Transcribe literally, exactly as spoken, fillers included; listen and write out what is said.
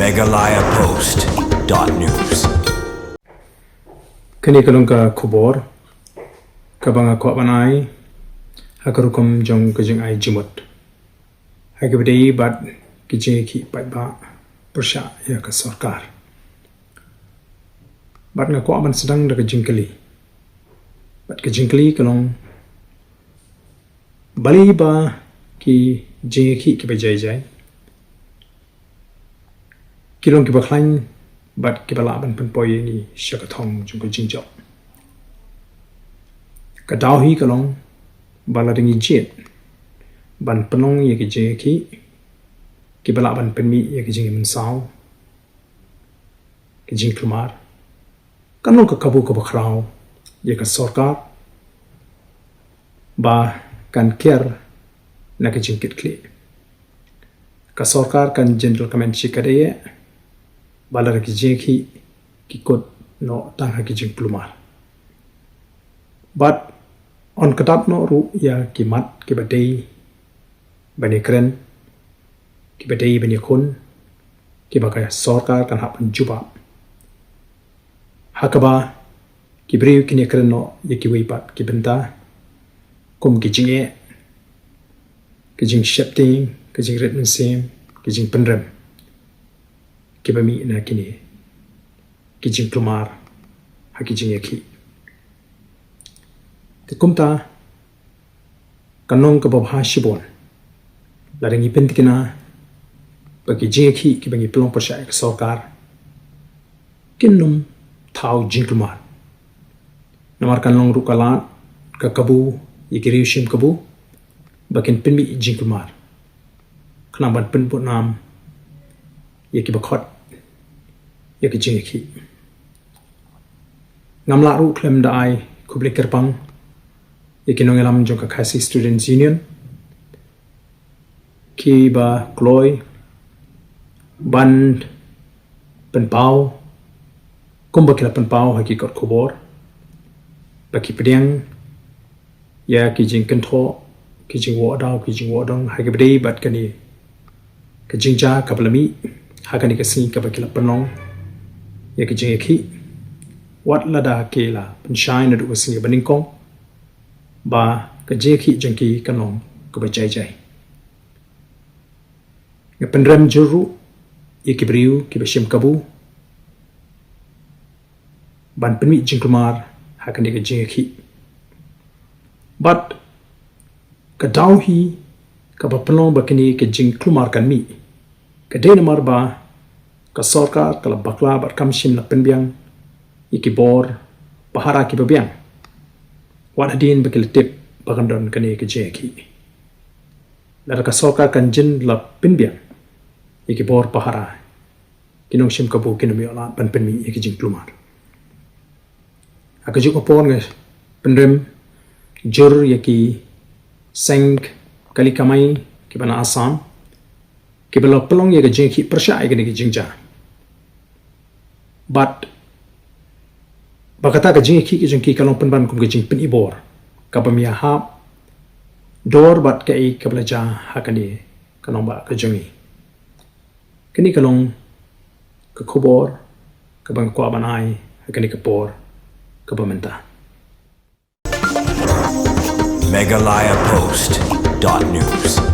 Meghalaya Post dot news. Kane ka long ka khubor kaba nga kwah ban ai ha ka rukom jong ka jingai jingmut ha kaba ïadei bad ka jingïakhih paidbah pyrshah ïa ka sorkar. Bad nga kwah ban sdang da ka jingkylli. Bad ka jingkylli ka long, balei ba ki jingïakhih kiba jai jai ki long kiba khlaiñ bad kiba lah ban pynpoi ïa ngi sha ka thong jong ka jingjop? Ka daw hi ka long ba lada ngi jied ban pynlong ïa ki jingïakhih kiba lah ban pynmih ïa ki jingmynsaw, ki jingkulmar, kan long ka kabu kaba khraw ïa ka sorkar ba kan kiar na ka jingkitkhlieh. Ka sorkar kan jin da la ka men shikatdei ba lada ki jingïakhih ki kut noh tang ha ki jingkulmar. Bad yn kdap noh ruh ïa ki mat kiba dei ban ïakren, kiba dei ban ïakhun, kiba ka sorkar kan hap ban jubab. Ha kaba ki briew kin ïakren noh ïa kiwei pat ki bynta, kum ki jingeh, ki jingsheptieng, ki jingrit mynsiem, ki jingpynrem kiba mih na kine ki jingkulmar ha ki jingïakhih. Te kumta, kan long kaba bha shibun lada ngi pyntikna ba ki jingïakhih kiba ngi pynlong pyrshah ïa ka sorkar kin ym thaw jingkulmar. Namar kan long ruh ka lad ka kabu ïa ki riew shim kabu ba kin pynmih jingkulmar khnang ban pynbud nam ïa kiba khot ïa ki jingïakhih. Ngam lah ruh khlem da ai khublei kyrpang ïa ki nongïalam jong ka Khasi Students Union kiba kloi ban pynpaw kumba ki la pynpaw ha ki kot khubor ba ki pdiang ïa ki jingkynthoh, ki jingwoh daw, ki jingwoh dong ha kaba dei bad kane ka jingjia kaba la mih ha kane ka sngi kaba ki la pynlong ïa ka jingïakhih. Wat lada ki la pynshai naduh ka sngi ba nyngkong ba ka jingïakhih jong ki kan long kaba jai jai. Nga pynrem jur ruh ïa ki briew kiba shim kabu ban pynmih jingkulmar ha kane ka jingïakhih. Bad ka daw hi kaba pynlong ba kane ka jingkulmar kan mih ka dei namar ba ka sorkar ka la bakla bad kam shym la pynbiang ïa ki bor pahara kiba biang wat hadien ba ki la tip ba kan don kane ka jingïakhih. Lada ka sorkar kan jin la pynbiang ïa ki bor pahara, ki nongshim kabu kin ym ïoh lad ban pynmih ïa ki jingkulmar. Ha kajuh ka por nga pynrem jur ïa ki seng kali kamai kiba na Assam kiba la pynlong ïa ka jingïakhih pyrshah ïa kane ka jingjia. Bad ba kata ka jingïakhih ka jong ki ka long pynban kum ka jingpynibor kaba ym ïahap dor bad kaei kaba la jia ha kane ka nongbah ka jong ngi. Kane ka long ka khubor kaba nga kwah ban ai ha kane ka por kaba mynta. Meghalaya Post dot news.